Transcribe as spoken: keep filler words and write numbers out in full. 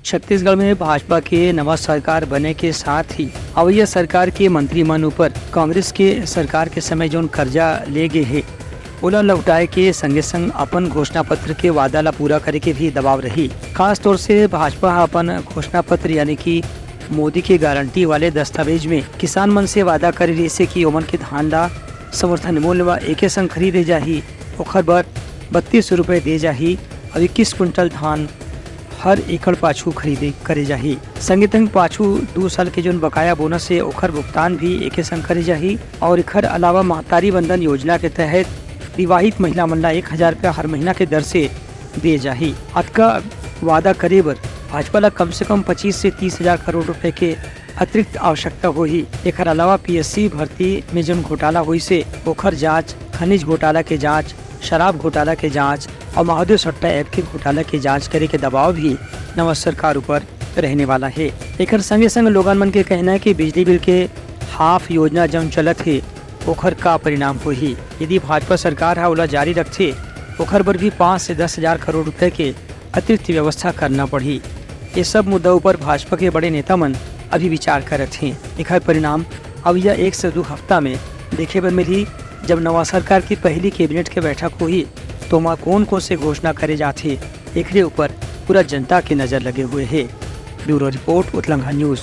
छत्तीसगढ़ में भाजपा के नवा सरकार बने के साथ ही अवैया सरकार के मंत्री मन ऊपर कांग्रेस के सरकार के समय जौन कर्जा ले गे हे, ओला लौटाए के संगे संग अपन घोषणा पत्र के वादा ला पूरा करे के भी दबाव रही। खास तौर से भाजपा ह अपन घोषणा पत्र यानी कि मोदी के गारंटी वाले दस्तावेज में किसान मन से वादा करे रहिसे कि ओमन के धान ला समर्थन मूल्य म एके संग खरीदे जाही, ओखर बर बत्तीस रुपए दे जाही अउ इक्कीस कुंटल धान हर एकड़ पाछू खरीदे करे जाही। संगे संग पाछू दू साल के जोन बकाया बोनस हे, ओखर भुगतान भी एके संग करे जाही। और एखर अलावा महतारी वंदन योजना के तहत विवाहित महिला मन ला एक हजार रुपया हर महीना के दर से दिए जाही। अतका वादा करे बर भाजपा ला कम से कम पच्चीस से तीस हजार करोड़ रुपए के अतिरिक्त आवश्यकता होही। एखर अलावा पीएससी भर्ती में जोन घोटाला होइस हे, ओखर जांच, खनिज घोटाला के जांच, शराब घोटाला के जांच और महादेव सट्टा ऐप के घोटाला के जांच करे के दबाव भी नवा सरकार ऊपर रहने वाला हे। एखर संगे संग लोगन मन के कहना हे कि बिजली बिल के हाफ योजना जौन चलत हे, ओखर का परिणाम होही। यदि भाजपा सरकार ह ओला जारी रखथे, ओखर बर भी पाँच से दस हजार करोड़ रुपए के अतिरिक्त व्यवस्था करना पड़ही। ये सब मुद्दा ऊपर भाजपा के बड़े नेता मन अभी विचार करत हें। एखर परिणाम अवइया एक से दू हफ्ता में देखे बर मिलही, जब नवा सरकार की पहली कैबिनेट के बैठक होही, तो ओमा कोन कोन से घोषणा करे जाथे, एकरे ऊपर पूरा जनता के नजर लगे हुए हे। Bureau report, Utlangha news.